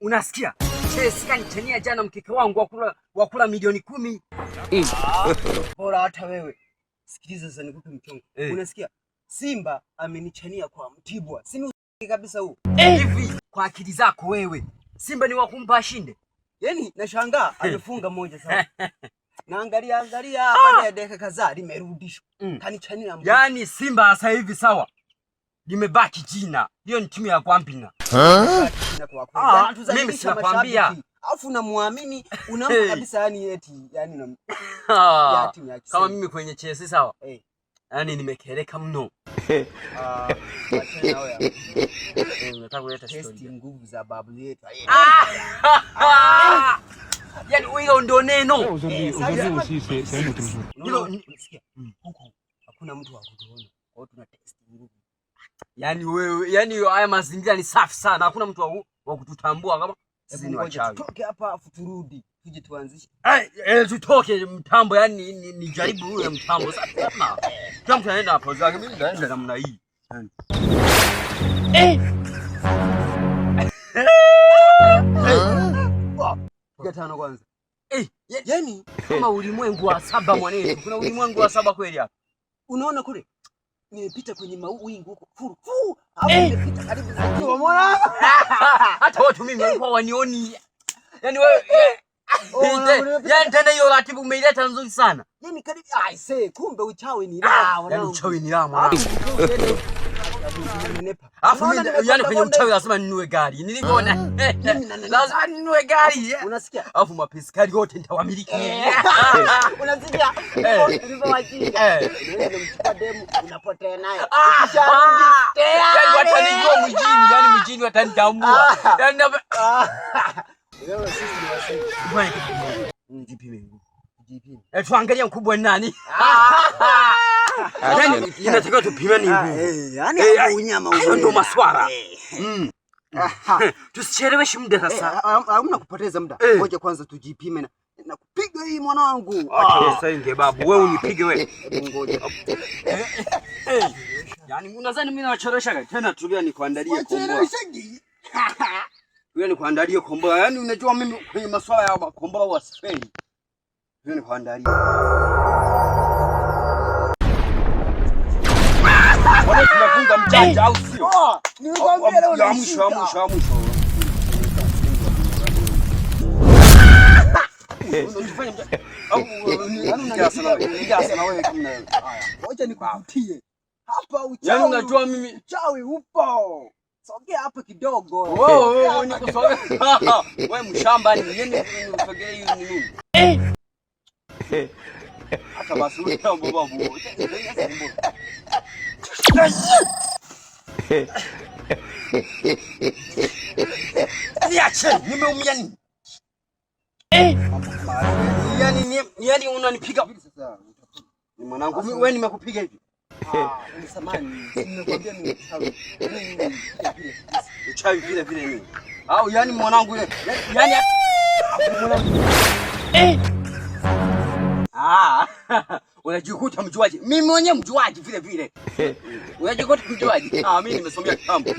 Unasikia? Chelsea kanichania jana mkeka wangu wa kula milioni 10. Bora hata wewe. Sikiliza sasa nikupe mchongo. Eh. Unasikia? Simba amenichania kwa Mtibwa. Si ni kabisa huu. Hivi kwa akili zako wewe, Simba ni wakumpa ashinde? Yaani nashangaa amefunga moja sawa. Naangalia angalia baada ya dakika kadhaa limerudishwa. Kanichania mbuzi. Yaani Simba sasa hivi sawa, limebaki jina. Hiyo ni timu ya Gwambina. Na kwa kweli. Ah, Yaani tuzalisha mimi sinakwambia. mashabiki. Alafu unamwamini unampa Hey. kabisa yani eti yani unam ya timu ya Kama Kisema. mimi kwenye Chelsea sawa, Eh. yaani nimekereka mno. Ah, achana na wewe. Unataka kuleta Testi story. nguvu za babu yetu. Ah! Yaani hilo ndio neno. Aujourd'hui, aussi, c'est un autre jour. Unaona, Hilo unasikia? Huku hakuna mtu wa kutuona. Kwa hiyo tuna test nguvu. Yaani wewe, yaani haya mazingira ni safi sana. Hakuna mtu wa kututambua kama sisi Hebu ni ngoja wachawi. tutoke hapa afu turudi. Tuje tuanzishe. Tutoke mtambo, yani ni jaribu ule mtambo. Sasa kama kila mtu anaenda hapo zake, mimi naenda namna hii. Eh. Piga tano kwanza. Yaani kama ulimwengu wa saba mwanetu. Kuna ulimwengu wa saba kweli hapa. Unaona kule? Nimepita kwenye mawingu huko. Furu. Fu. Hapo nimepita karibu na jua. Umeona? Hata watu mimi walikuwa wanioni. Yaani wewe Oh, nimepita. yaani tena hiyo ratibu umeileta nzuri sana. Yaani karibu I say kumbe uchawi ni raha Yaani wanangu. uchawi ni raha mwanangu. Nepa. Alafu Unaona mimi nimepanda yaani kwenye bonde? uchawi lazima ninunue gari. Nilivyoona lazima ninunue gari. Unasikia? Alafu mapiskari wote nitawamiliki. Unasikia? Eh. Ulivyowajinga. Eh. Unaenda unamchukua demu unapotea naye. Ah! Ukisharudi Yaani tayari. watanijua mjini, yaani mjini watanitambua. Yaani Wewe sisi ni wasii. Bwana, jipime nguvu. Jipime. Tuangalie mkubwa ni nani? Yaani inatakiwa tupimane nguvu. Yaani Eh, hapo unyama hayo ndo maswara. Eh. Tusicheleweshe muda sasa. Hamna kupoteza muda. Eh. Ngoja kwanza tujipime na kupiga hii mwanangu. Acha sasa inge babu, wewe unipige wewe. Hebu ngoja. Yaani unadhani mimi nawachelewesha tena? Tulia nikuandalie komboa. Wacheleweshaji. Tulia nikuandalie komboa. Yaani unajua mimi kwenye masuala ya makomboa huwa sifeli. Tulia nikuandalie. Wale tunafunga mchanja au sio? Ah, nilikwambia leo Ya mwisho, ya nashika. mwisho, ya mwisho. Unajifanya mjanja. Au Yaani sana wewe. Sana wewe kama wewe. Haya, ngoja nikuvutie. Hapa uchawi. Yaani unajua mimi uchawi upo. Sogea hapa kidogo. Wewe wewe nikusogea. Wewe mshamba ni yeye nikusogea hiyo ni nini? Hata basi wewe babu. Niache, nimeumia nini? Yaani unanipiga. Sasa Ni mwanangu, wewe nimekupiga hivi. ah, ni samani. Nimekuambia mimi uchawi. Mimi vile vile. Uchawi vile vile nini? Au yaani mwanangu ile. Yaani mwanangu. Ah, unajikuta mjuaji. Mimi mwenyewe mjuaji vile vile. Unajikuta mjuaji. Ah, mimi nimesomea kitambo.